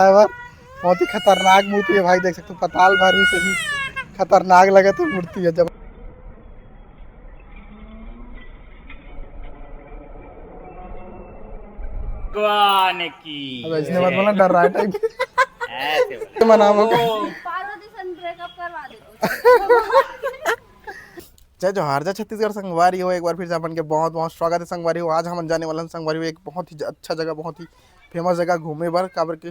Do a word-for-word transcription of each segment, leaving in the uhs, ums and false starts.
है। बहुत ही खतरनाक मूर्ति है भाई, देख सकते हो, पताल भैरवी से भी खतरनाक लगे तो मूर्ति है जब। भगवान की अब ऐसे मत बोलना, डर रहा है टाइप। ऐसे बोलो। मनावो का। पार्वती सन ब्रेकअप करवा दे। जय जोहार, जय छत्तीसगढ़ संगवारी हो, एक बार फिर से अपन के बहुत बहुत स्वागत है संगवारी हो। आज हमन जाने वाला हन संगवारी हो एक बहुत ही ज-, अच्छा जगह, बहुत ही फेमस जगह घूमे बर, काबर के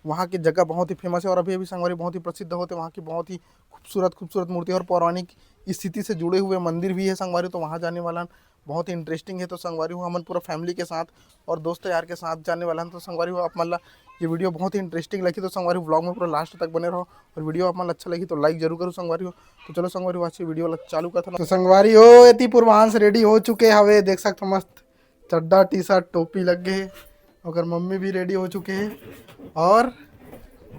वहाँ की जगह बहुत ही फेमस है और अभी अभी संगवारी बहुत ही प्रसिद्ध होते, वहाँ की बहुत ही खूबसूरत खूबसूरत मूर्ति और पौराणिक स्थिति से जुड़े हुए मंदिर भी है संगवारी, तो वहाँ जाने वाला हन। बहुत ही इंटरेस्टिंग है, तो संगवारी हो हमन पूरा फैमिली के साथ और दोस्त यार के साथ जाने वाला हन। तो संगवारी हो आप मन ला ये वीडियो बहुत ही इंटरेस्टिंग लगी, तो संगवारी व्लॉग में पूरा लास्ट तक बने रहो और वीडियो आप मन ला अच्छा लगी तो लाइक जरूर करो संगवारी हो। तो चलो संगवारी हो आज की वीडियो ला चालू करथन। तो संगवारी हो एती पूर्वांश रेडी हो चुके हवे, देख सकत हो मस्त चड्डा टी शर्ट टोपी लग गए हे, ओकर मम्मी भी रेडी हो चुके हे और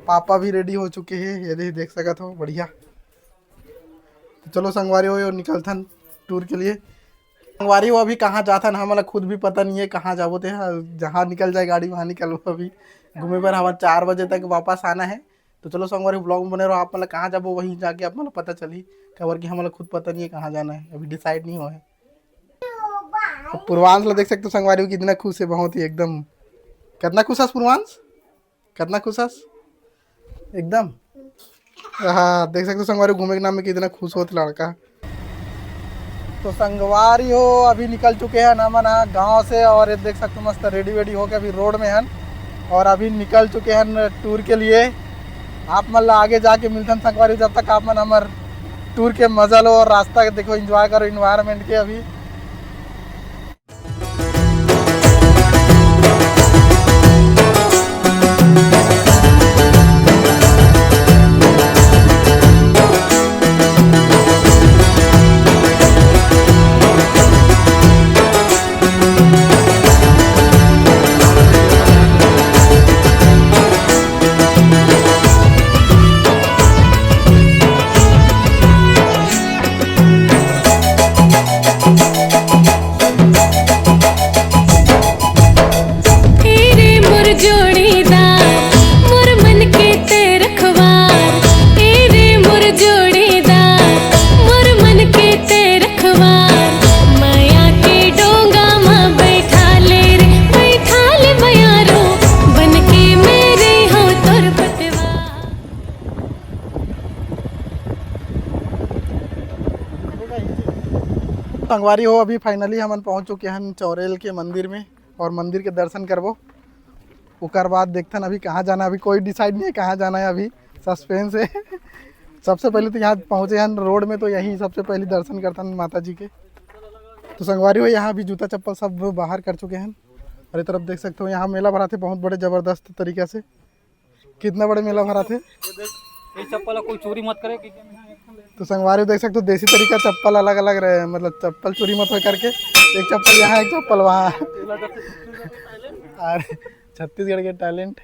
पापा भी रेडी हो चुके हे, ये दे-, देख सकत हो बढ़िया। तो चलो संगवारी हो, यो निकलथन टूर के लिए। संगवारी हो, अभी कहाँ जाथन हमन ला खुद भी पता नहीं है, कहाँ जाबो ते ह, जहाँ निकल जाए गाड़ी वहाँ निकलबो। अभी घूमे बर हमारे चार बजे तक वापस आना है। तो चलो संगवारी हो, व्लॉग में बने रहो, आप मन ला कहाँ जाबो वहीं जाके आप मन ला पता चलही, काबर कि हमन ला खुद पता नहीं है कहाँ जाना है, अभी डिसाइड नहीं हुआ है। तो पूर्वांश ला देख सकते हो संगवारी हो कितना खुश है, बहुत ही एकदम। कितना खुश है पूर्वांश? कितना खुश हस? एकदम। हाँ, देख सकते हो संगवारी, घूमे के नाम में कितना खुश होत लड़का। तो संगवारी हो, अभी निकल चुके हैं हमन ह गाँव से और ये देख सकते हो मस्त रेडी वेडी होके अभी रोड में हन और अभी निकल चुके हैं टूर के लिए। आप मन ला आगे जाके मिलथन संगवारी, जब तक आप मन हमर टूर के मजा लो और रास्ता के देखो, एंजॉय करो एनवायरनमेंट के। अभी ए रे मोर जोड़ीदार, मोर मन के ते रखवार। ए रे मोर जोड़ीदार, मोर मन के ते रखवार। मया के डोंगा म बैठा ले रे, बैठा ले मयारो, बन के मेरे हो तोर पतवार। संगवारी हो, अभी फाइनली हमन पहुंच चुके हैं चौरेल के मंदिर में और मंदिर के दर्शन करबो। ओकर बाद देखथन अभी कहाँ जाना है, अभी कोई डिसाइड नहीं है कहाँ जाना है, अभी सस्पेंस है। सबसे पहले तो यहाँ पहुँचे हैं रोड में, तो यहीं सबसे पहले दर्शन करथन माता जी के। तो संगवारी हो, यहाँ भी जूता चप्पल सब बाहर कर चुके हैं। और ये तरफ देख सकते हो, यहाँ मेला भराथे बहुत बड़े जबरदस्त तरीका से। कितना बड़े मेला भराथे। ये चप्पल कोई चोरी मत करे। तो संगवारी देख सकते हो, देसी तरीका चप्पल अलग अलग रहे, मतलब चप्पल चोरी मत हो करके, एक चप्पल यहाँ, एक चप्पल वहाँ। अरे, छत्तीसगढ़ के टैलेंट।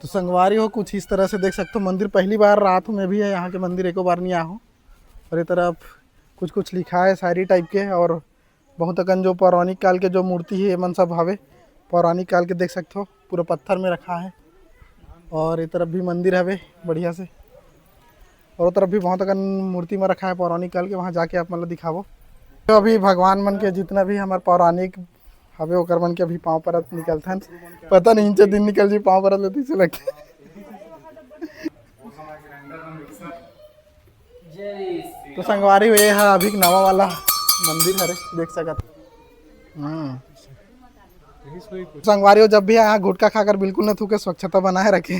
तो संगवारी हो, कुछ इस तरह से देख सकते हो मंदिर। पहली बार रात में भी है यहाँ के मंदिर, एको बार नहीं आया हूँ। और ये तरफ कुछ कुछ लिखा है शायरी टाइप के, और बहुत अकन जो पौराणिक काल के जो मूर्ति है, ये मन सब हवे पौराणिक काल के, देख सकते हो पूरा पत्थर में रखा है। और ये तरफ भी मंदिर हवे बढ़िया से, और वो तरफ भी बहुत अकन मूर्ति में रखा है पौराणिक काल के, वहाँ जाके आप मतलब दिखाबो। तो अभी भगवान मन के जितना भी हमारे पौराणिक हवे, ओकर मन के अभी पाँव परत निकलथन। पता नहीं इंचे दिन निकल जी, पाँव परत लेते से लगते। तो संगवारी हो, ये हा अभी नवा वाला मंदिर हरे, देख सकत। हम्म। संगवारी हो, जब भी यहाँ गुटखा खाकर बिल्कुल न थूके, स्वच्छता बनाए रखे।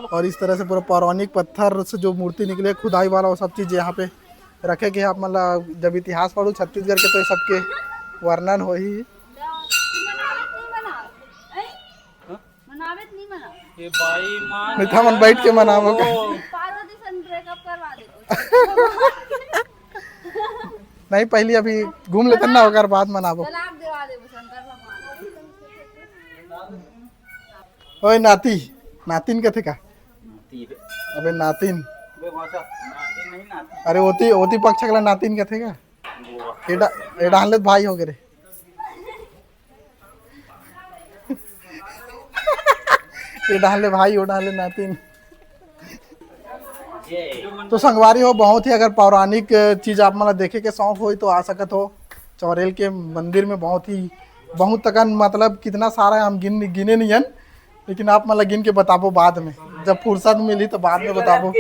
और इस तरह से पूरा पौराणिक पत्थर से जो मूर्ति निकले, खुदाई वाला, वो सब चीज यहाँ पे रखे के। आप मतलब जब इतिहास पढ़ू छत्तीसगढ़ के, तो ये सबके वर्णन हो ही। मनावे त नहीं मना। ए भाई, मान नहीं था, मन बैठ के मनावो का। पार्वती सन ब्रेकअप करवा दे। नहीं, पहली अभी घूम लेते ना, ओकर बाद मनाबो। तलाक देवा देबो शंकर भगवान। ओए नाती, नातिन कथे का? नाती रे। अबे नातिन। बे भाषा, नातिन नहीं, नाती। अरे ओती, ओती पक्ष वाला नातिन कथे का? वो। एडा, एडा हालत भाई हो गए रे। ये डाले भाई, वो डाले नातिन। तो संगवारी हो, बहुत ही अगर पौराणिक चीज आप मन ला देखे के शौक होई तो आ सकत हो चौरेल के मंदिर में। बहुत ही, बहुत अकन, मतलब कितना सारा हम गिन गिने नहीं हन, लेकिन आप मन ला गिन के बताबो बाद में, जब फुर्सत मिली तो बाद में बताबो।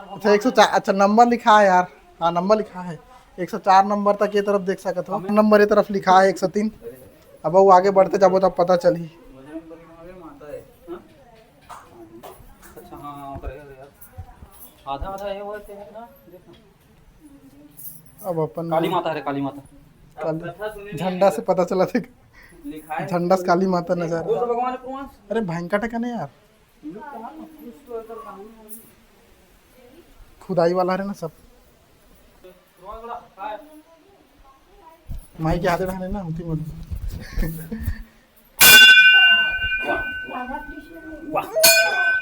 अच्छा, एक सौ चार, अच्छा नंबर लिखा है यार। हाँ, नंबर लिखा है एक सौ चार नंबर तक, ये तरफ देख सकत हो, नंबर ये तरफ लिखा है एक सौ तीन। अब वो आगे बढ़ते जाबो तब पता चलही। अच्छा, हाँ, ओकरे यार। आधा आधा ये होते हैं ना, देखो। अब अपन काली माता है, काली माता। काली झंडा से पता चला थे, झंडा से काली माता नजर। अरे भयंकर टका नहीं यार, खुदाई वाला है ना सब। माई के हाथे रहने ना होती मत।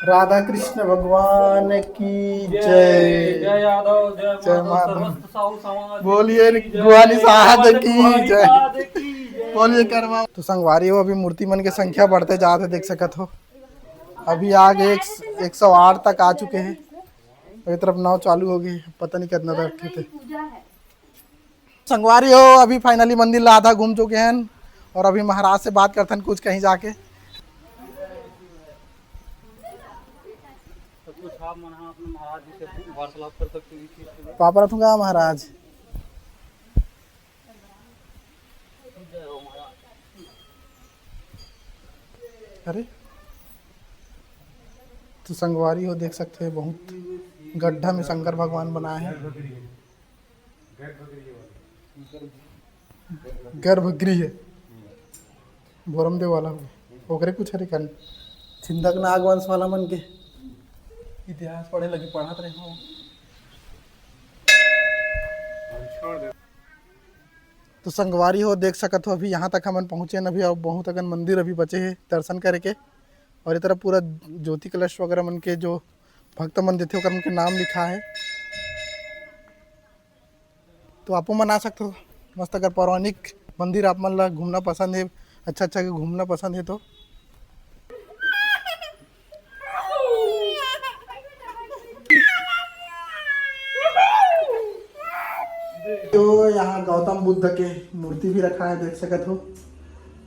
राधा कृष्ण भगवान की जय। जय यादव, जय माधव। बोलिए गुआनी साहब की जय। बोलिए कर्मा। तो संगवारी हो, अभी मूर्ति मन के संख्या बढ़ते जात है, देख सकत हो। अभी आगे एक, एक सौ आठ तक आ चुके हैं। ये तरफ नाव चालू हो गई, पता नहीं कितना तक थे। संगवारी हो, अभी finally मंदिर ला आधा घूम चुके हैं और अभी महाराज से बात करथन, कुछ कहीं जाके। तो कुछ आप मन ह अपने महाराज जी से वार्तालाप कर सकते हो इस चीज के लिए। पापा रथूंगा महाराज। अरे, तो संगवारी हो, देख सकते हैं बहुत गड्ढा में शंकर भगवान बनाए हैं। गर्भगृह, भोरमदेव वाला हो, ओकरे कुछ हरे कन छिंदक नाग वंश वाला मन के इतिहास पढ़े लगे पढ़त रहे हो। तो संगवारी हो, देख सकत हो, अभी यहाँ तक हमन पहुँचे न, अभी अउ बहुत अकन मंदिर अभी बचे हे दर्शन करे के। और ये तरफ पूरा ज्योति कलश वगैरह मन के जो भक्त मन देथे ओकर मन के नाम लिखा है। तो आपो मन आ सकत हो मस्त, अगर पौराणिक मंदिर आप मन ला घूमना पसंद है, अच्छा अच्छा के घूमना पसंद है तो। तो यहाँ गौतम बुद्ध के मूर्ति भी रखा है, देख सकत हो।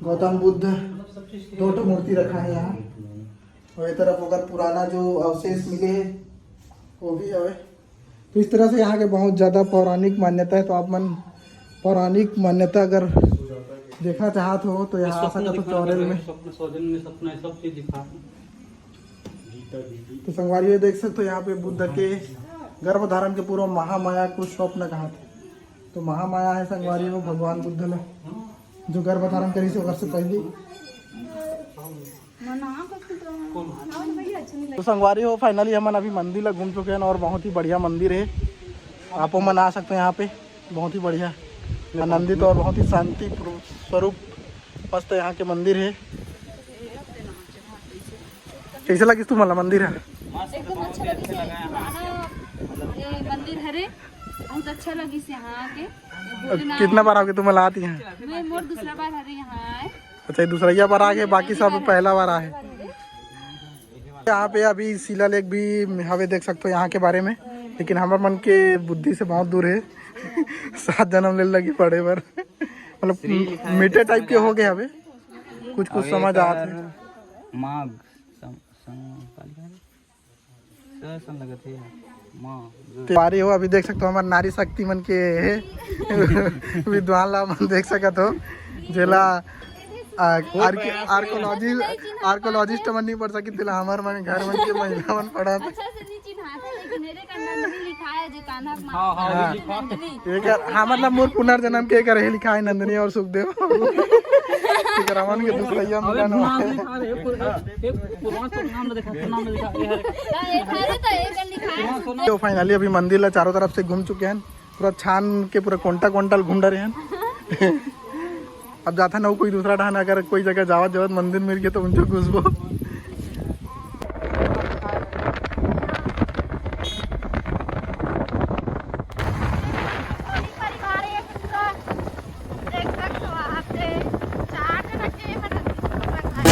गौतम बुद्ध दो ठो मूर्ति रखा है यहाँ। और ये तरफ ओकर पुराना जो अवशेष मिले है, वो भी हवे। तो इस तरह से यहाँ के बहुत ज़्यादा पौराणिक मान्यता है। तो आप मन पौराणिक मान्यता अगर देखना चाहत हो तो यहाँ आ सकत हो चौरेल में। सपना, सौजन में सपना है, सब चीज दिखा। तो संगवारी हो, देख सकते हो यहाँ पे बुद्ध के गर्भ धारण के पूर्व महामाया को स्वप्न कहा था। तो महामाया है संगवारी हो भगवान बुद्ध ला जो गर्भ धारण करी से ओकर से पहले। तो संगवारी हो, finally हमन अभी मंदिर ला घूम चुके हैं और बहुत ही बढ़िया मंदिर है। आपो मन आ सकते हैं यहाँ पे, बहुत ही बढ़िया आनंदित और बहुत ही शांति स्वरूप मस्त यहाँ के मंदिर है। कैसे लगिस तुमन ला मंदिर है? एकदम अच्छा लगिस हे। पुराना, ए, मंदिर हरे, बहुत अच्छा लगिस यहाँ आके। भोलेनाथ कितना बार आगे तुमन ला आती हैं? मैं मोर दूसरा बार हरे यहाँ आए। अच्छा, ये दूसरा बार आगे, बाकी सब पहला बार आए। यहाँ पे अभी शिलालेख भी हवे, देख सकते हो यहाँ के बारे में, लेकिन हमर मन के बुद्धि से बहुत दूर है। सात जन्म ले लगी पढ़े बर, मतलब मीठे टाइप के हो गए हवे, कुछ कुछ समझ आत है। माघ सं-, सं-, काली का रे? सर सन लगत हे। माँ। तिवारी हो, अभी देख सकते हो हमारे नारी शक्ति मन के हे। विद्वान ला मन देख सकत हो, जेला आ, आर्की-, आर्कोलॉजी, आर्कोलॉजिस्ट मन नहीं पढ़ सकी, तेला हमर मन घर मन के महिला मन पढ़ा। अच्छा से नहीं चिन्हात है, लेकिन मेरे का नंदिनी लिखा है, जो कान्हा के माँ हाँ, हाँ, हाँ। नंदिनी। एकर, हाँ, मतलब मोर पुनर्जन्म के एकर हे लिखा है नंदिनी और सुखदेव। एकर हमन के दूसरैया अबे मिलन नाम हुआ। लिखा रे, पूर्वांश तो नाम ना दिखा, नाम ना दिखा, ये हरे। हाँ, एक हरे तो एक लिखा है सुखदेव। तो finally अभी मंदिर ला चारों तरफ से घूम चुके हैं, पूरा छान के पूरा कोंटा कोंटा घूम डरे हैं। अब जाथन अउ कोई दूसरा डहान, अगर कोई जगह जावत जावत मंदिर मिल गया तो उनसे घुसबो। परिवार एक पूरा देख सकते हो आप, चार जना के मतलब।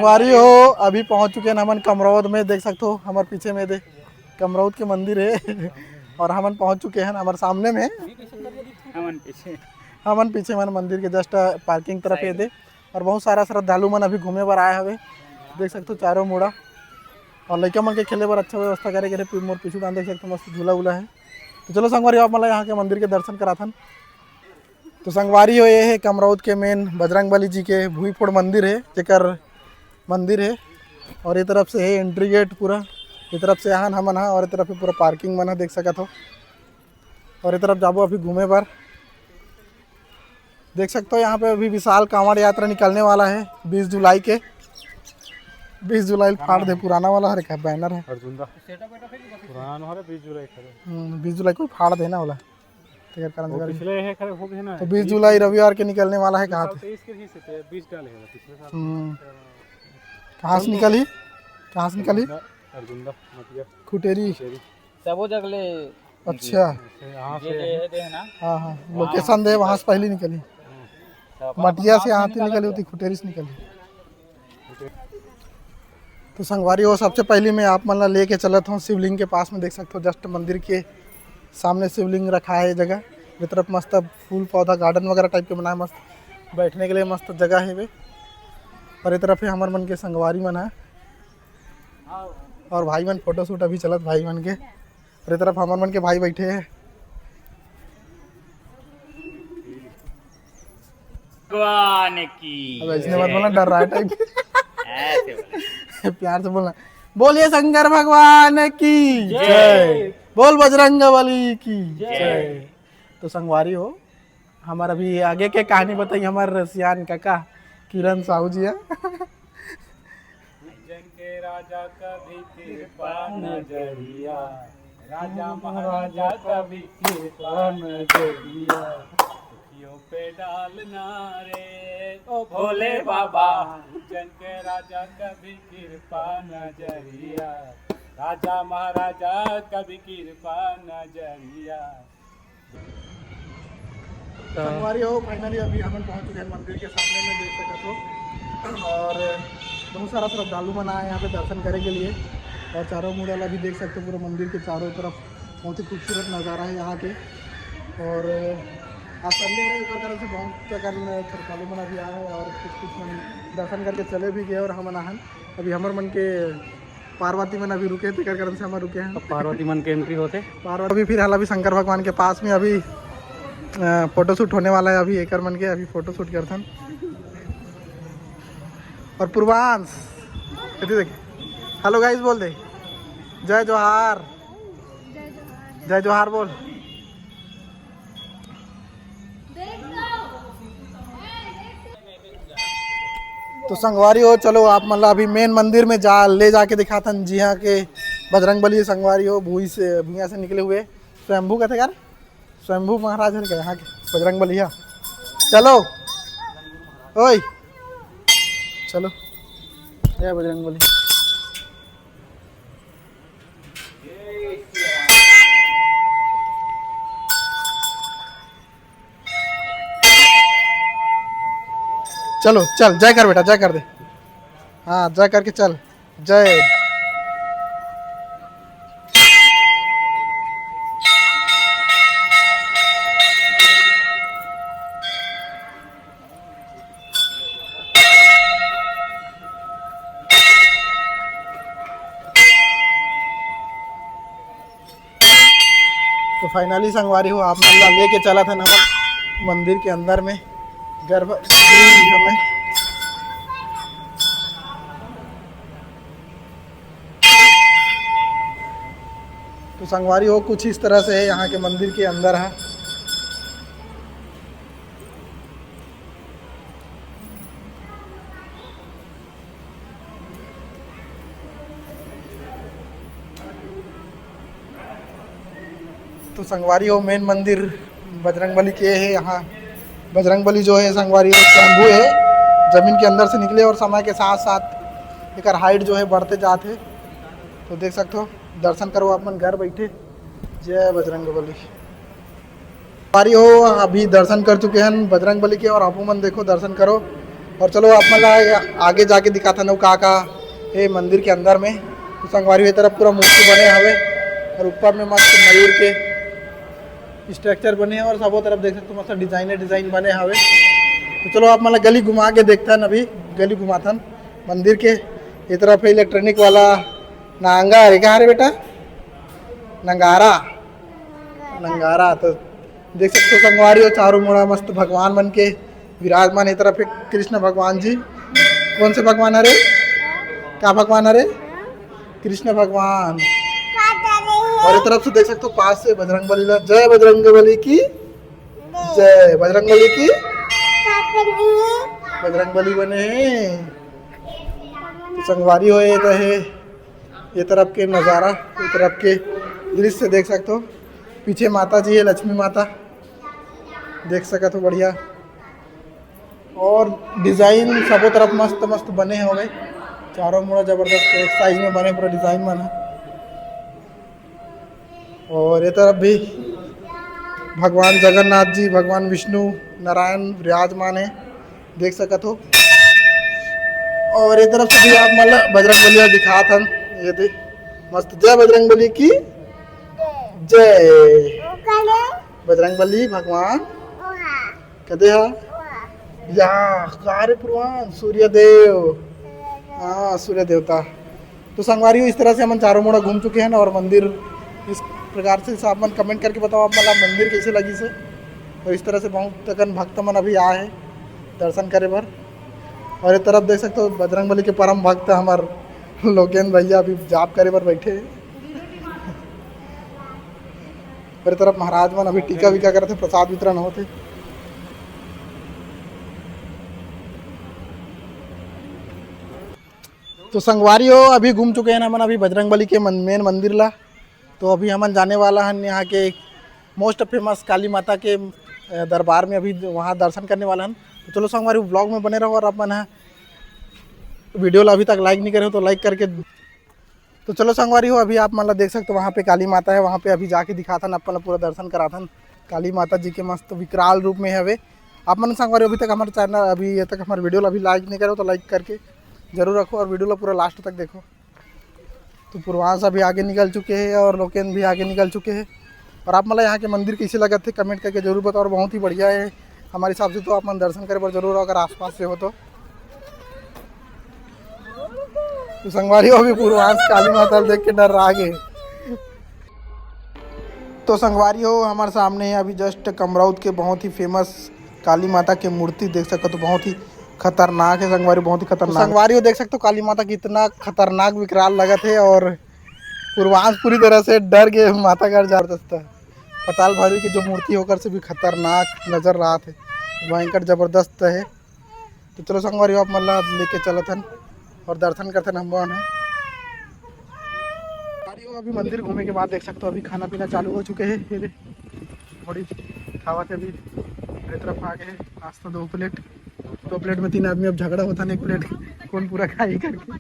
अरे हो, अभी पहुंच चुके हैं हमन कमरौद में। देख सकते हो हमारे पीछे में दे, कमरौद के मंदिर है। और हमन पहुंच चुके हैं, हमारे सामने में, हमन पीछे हमन पीछे मन मंदिर के जस्ट पार्किंग तरफ ये दे। और बहुत सारा श्रद्धालु मन अभी घूमे बर आए हवे। देख सकते हो चारों मुड़ा, और लइका मन के खेले बर अच्छा व्यवस्था करे गे हे। पी-, मोर पीछू डान देख सकते हो, मस्त झूला उला है। तो चलो संगवारी, आप मन ला यहाँ के मंदिर के दर्शन कराथन। तो संगवारी हो, ये है कमरौद के मेन बजरंग बली जी के भुईफोड़ मंदिर है, जेकर मंदिर है। और ये तरफ से है एंट्री गेट पूरा, ये तरफ से आहान हमन हा, और ये तरफ पूरा पार्किंग मन हा, देख सकत हो। और ये तरफ जाबो अभी घूमे बर। देख सकते हो यहाँ पे अभी विशाल कांवड़ यात्रा निकलने वाला है बीस जुलाई के। बीस जुलाई फाड़ दे, पुराना वाला हरे का बैनर है। अर्जुंदा। पुराना वाला बीस जुलाई खड़े। हम्म, बीस जुलाई को फाड़ देना वाला। तेकर कारण वो से पिछले है खड़े हो गए ना। तो बीस जुलाई रविवार के निकलने वाला है, कहा थे। तेईस के ही से थे, बीस डाले हैं पिछले साल। हम्म। कहाँ से निकली? कहाँ से निकली? अर्जुंदा, अर्जुंदा, मटिया। खुटेरी। खुटेरी। सबो जगले। अच्छा। यहाँ ये से दे, ये दे है ना? हाँ, हाँ, वहाँ लोकेशन दे, वहाँ से पहले निकली। हम्म। मटिया से यहाँ से निकली होती, खुटेरी से निकली। तो संगवारी हो, सबसे पहले मैं आप मन ला लेके चलत हूँ शिवलिंग के पास में। देख सकते हो जस्ट मंदिर के सामने शिवलिंग रखा है जगह। ये तरफ मस्त फूल पौधा गार्डन वगैरह टाइप के बनाए, मस्त बैठने के लिए मस्त जगह है वे। और ये तरफ है हमर मन के संगवारी मन है और भाई मन फोटो शूट अभी चलत भाई मन के। और ये तरफ हमर मन के भाई बैठे हैं। भगवान की अब ऐसे मत बोलना, डर रहा है टाइप। ऐसे बोलो। प्यार से बोलना, बोलिए शंकर भगवान की जय। बोल बजरंग बली की जय। तो संगवारी हो, हमार अभी आगे के कहानी बताई हमार रसियान काका किरण साहू जी है। जन के राजा कभी कृपा नजरिया, राजा महाराजा कभी कृपा नजरिया। दुखियों पे डालना रे ओ भोले बाबा, जन के राजा कभी कृपा नजरिया, राजा महाराजा कभी कृपा नजरिया। तो संगवारी हो, finally अभी हमन पहुंच चुके हैं मंदिर के सामने में, देख सकत हो। और बहुत सारा श्रद्धालु मन आए यहाँ पे दर्शन करे के लिए। और चारों मुड़ा ला भी देख सकते हो, पूरा मंदिर के चारों तरफ बहुत ही खूबसूरत नज़ारा है यहाँ के। और आज संडे है, ओकर कारण से बहुत अकन श्रद्धालु मन अभी आए हैं और कुछ कुछ मन दर्शन करके चले भी गए और हमन आहन अभी हमर मन के पार्वती मन अभी रुके, तेकर कारण से हमर रुके हैं। अब पार्वती मन के एंट्री होते। पार्वती अभी फिलहाल अभी शंकर भगवान के पास में अभी, अ, फोटोशूट होने वाला है अभी एकर मन के, अभी फोटोशूट करथन। और पूर्वांश, इधर देख, हेलो गाइस बोल दे, जय जोहार, जय जोहार बोल। तो संगवारी हो, चलो आप मन ला अभी मेन मंदिर में जा, ले जाके दिखाथन जिहाँ के बजरंग बली। संगवारी हो, भुई से, भुइयां से निकले हुए स्वयंभू कथे यार, स्वयंभू महाराज है क्या यहाँ के बजरंग बली? हाँ, चलो, ओए, चलो, जय बजरंग बली। चलो चल, जय कर बेटा, जय कर दे। हाँ, जय करके चल, जय। तो finally संगवारी हो, आप मन ला लेके चलत हन हमन मंदिर के अंदर में, गर्भगृह में। तो संगवारी हो, कुछ इस तरह से है यहाँ के मंदिर के अंदर है। तो संगवारी हो, मेन मंदिर बजरंग बली के है। यहाँ बजरंग बली जो है संगवारी हो, स्वयंभू है, जमीन के अंदर से निकले और समय के साथ साथ एकर हाइट जो है बढ़ते जात है। तो देख सकते हो, दर्शन करो आप मन घर बैठे। जय बजरंग बली। संगवारी हो, अभी दर्शन कर चुके हैं बजरंग बली के और आपो मन देखो, दर्शन करो। और चलो आप मन ला आगे जाके दिखाथन अउ का का हे मंदिर के अंदर में। तो संगवारी हो, ये तरफ पूरा मूर्ति बने हवे और ऊपर में मस्त मयूर के स्ट्रक्चर बने हे और सबो तरफ देख सकते हो मस्त डिजाइन डिजाइन बने हवे। तो चलो आप मन ला गली घुमा के देखथन, अभी गली घुमाथन मंदिर के। ये तरफ है इलेक्ट्रॉनिक वाला नांगा, अरे कहाँ रे बेटा, नंगारा, नंगारा। तो देख सकते हो संगवारी हो, चारों मुड़ा मस्त भगवान मन के विराजमान। ये तरफ एक कृष्ण भगवान जी, कौन से भगवान हरे, का भगवान हरे, कृष्ण भगवान। और ये तरफ से देख सकते हो पास से बजरंग बली ला, जय बजरंग बली की, जय बजरंग बली की, बजरंग बली बने हैं। तो संगवारी हो, ये तो है ये तरफ के नज़ारा, ये तरफ के दृश्य देख सकते हो। पीछे माता जी है, लक्ष्मी माता देख सकत हो, बढ़िया। और डिजाइन सबो तरफ मस्त मस्त बने हवे, चारों मुड़ा जबरदस्त एक साइज में बने पूरा डिजाइन मन ह। और ये तरफ भी भगवान जगन्नाथ जी, भगवान विष्णु, नारायण विराजमान है, देख सकत हो। और ये तरफ से भी आप मन ला बजरंग बली ला दिखात हन, ये दे मस्त। जय बजरंग बली की जय। बजरंग बली भगवान कदे हा? या, का रे पूर्वान, सूर्य देव। हाँ, सूर्य देवता। तो संगवारी हो, इस तरह से हमन चारों मुड़ा घूम चुके हैं और मंदिर इस प्रकार से, आप मन कमेंट करके बताओ आप मन ला मंदिर कैसे लगी से। और इस तरह से बहुत अकन भक्त मन अभी आए हैं दर्शन करे बर। और ये तरफ देख सकते हो बजरंग बली के परम भक्त हमार लोकेंद्र भैया अभी जाप करे बर बैठे हैं। और ये तरफ महाराज मन अभी टीका वीका करत हे, प्रसाद वितरण होत हे। तो संगवारी हो, अभी घूम चुके हैं हमन अभी बजरंग बली के मन, मेन मंदिर ला। तो अभी हमन जाने वाला हन यहाँ के मोस्ट फेमस काली माता के, अ, दरबार में अभी वहाँ दर्शन करने वाला हन। तो चलो संगवारी, ब्लॉग में बने रहो और अपन ह वीडियो ला अभी तक लाइक नहीं करे हो तो लाइक करके। तो चलो संगवारी हो, अभी आप मन ला देख सकते हो वहाँ पे काली माता है, वहाँ पे अभी जाके दिखाथन, अपन ला पूरा दर्शन कराथन। काली माता जी के मस्त विकराल रूप में हवे। आप मन संगवारी अभी तक हमारे चैनल, अभी ये तक हमारे वीडियो ला अभी लाइक नहीं करे हो तो लाइक करके जरूर रखो और वीडियो ला पूरा लास्ट तक देखो। तो पूर्वांश अभी आगे निकल चुके हैं और लोकेन भी आगे निकल चुके हैं। और आप मन ला यहाँ के मंदिर कैसे लगत हे कमेंट करके जरूर बताओ। और बहुत ही बढ़िया है हमारे हिसाब से, तो आप मन दर्शन करे बर जरूर आओ अगर आसपास से हो तो। तो संगवारी हो, अभी पूर्वांश काली माता ला देख के डर्रा गे। तो संगवारी हो, हमारे सामने है अभी जस्ट कमरौद के बहुत ही फेमस काली माता के मूर्ति देख सकत हो, बहुत ही खतरनाक है संगवारी, बहुत ही तो खतरनाक। संगवारी हो, देख सकते हो काली माता कितना खतरनाक विकराल लगत है और पूर्वांश पूरी तरह से डर गए माता घर जा रहा था। पाताल भैरवी की जो मूर्ति होकर से भी खतरनाक नजर रहा थे, भयंकर जबरदस्त है। तो चलो संगवारी हो, आप मन ला लेके चलत हन और दर्शन करथन हम मन ह। संगवारी हो, अभी मंदिर घूमे के बाद देख सकते हो अभी खाना पीना चालू हो चुके हैं। ये दे, थोड़ी खावत है अभी, मेरे तरफ आ गए हैं नाश्ता दो प्लेट, दो प्लेट में तीन आदमी अब झगड़ा होता ना, एक प्लेट कौन पूरा खाई करके।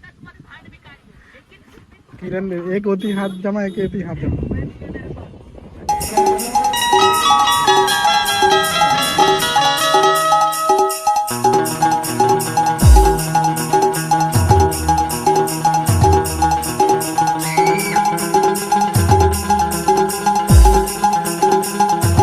किरण ने एक होती हाथ जमा, एक होती हाथ जमा।